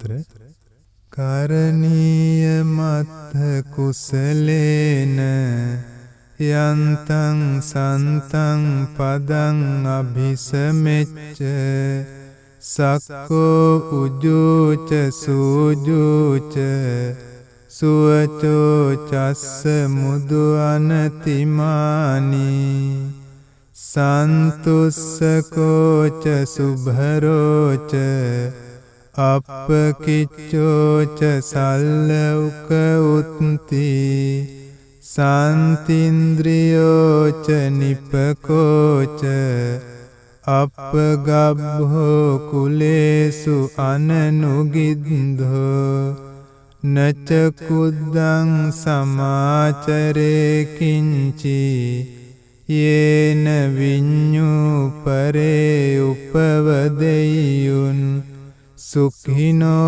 සූත්‍ර. කරණීය මත්ථ කුසලේන යන්තං සන්තං පදං අභිසමෙච්ච සක්කෝ උජූච සූජූච සුවචෝ චස්ස මුදු අනතිමානී සන්තුස්සකෝච සුභරෝච අප්පකිච්චෝච සල්ල උක උත්ති සන්තින්ද්‍රියෝච නිපකෝච අප්පගබ්බෝ කුලේසු අනනුගිද්ධෝ නච කුද්දං සමාචරේ කිංචි යේන විඤ්ඤූ පරේ උපවදෙය්‍යුන් සුඛිනෝ.